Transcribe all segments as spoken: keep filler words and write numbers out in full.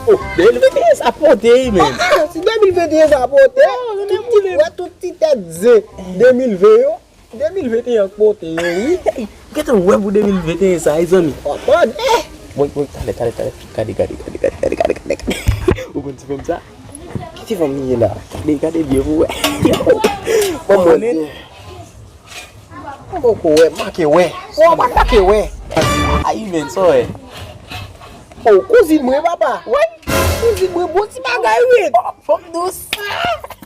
Oh, de mil venteyen sa pote, wi, men. Ah, ah, si de mil venteyen sa pote, tout ti, wè, tout ti tèt zen de mil ven yo, de mil venteyen k pote yo, wi. Gentan wè pou de mil venteyen sa, wi, zanmi. Oh, man, eh! Woy, woy, talè, talè, talè. Gade, gade, gade. Ou konn ti fanm sa? Ki ti fanm li ye la? Gade, gade byen pou wè. Bon, bon, byen. Mwen poko wè, make wè. Mwen pa make wè. Ayi, men, sa w wè? Oh, kouzin mwen, papa. Wi. Kouzin mwen, bon ti bagay, wi. Fanm dous.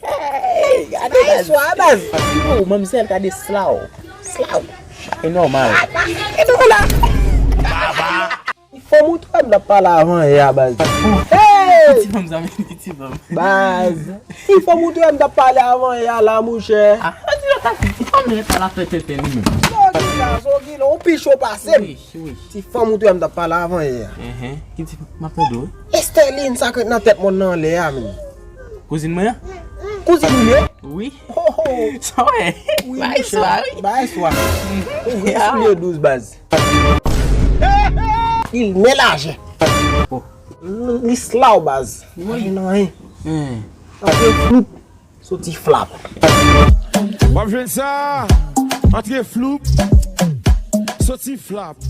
Hey, gade baz. Swa, baz. Oh, manmzèl, gade slaw. Slaw. E nòmal. E nou la. Baba. Ti fanm ou t wè m t ap pale avan yè a, baz. Hey! Ti fanm sa, men, ti fanm. Baz. Ti fanm ou t wè m t ap pale avan yè a la, monchè. Ah, ti fanm nan ta la fè tenten li menm. Sogila, Sogila, ou pi cho pase m. Wi, wi. Ti fanm ou t wè m t ap pale avan yè a. Enhen. Ki ti fanm? M ap tande w. Estèlin sa k ret nan tèt mòn nan anlè a, menm. Kouzin mwen an? Kouzin ou ye? Wi. Ho, ho. Sa w wè? Wi, bagay swa, wi. Bagay swa. Ou gen soulye douz, baz. Li men lajè. Oh. Li slaw, baz. Wi. Anyen nan anyen. Hmm. Antre floup, soti flap. W ap jwenn sa, antre floup, soti flap.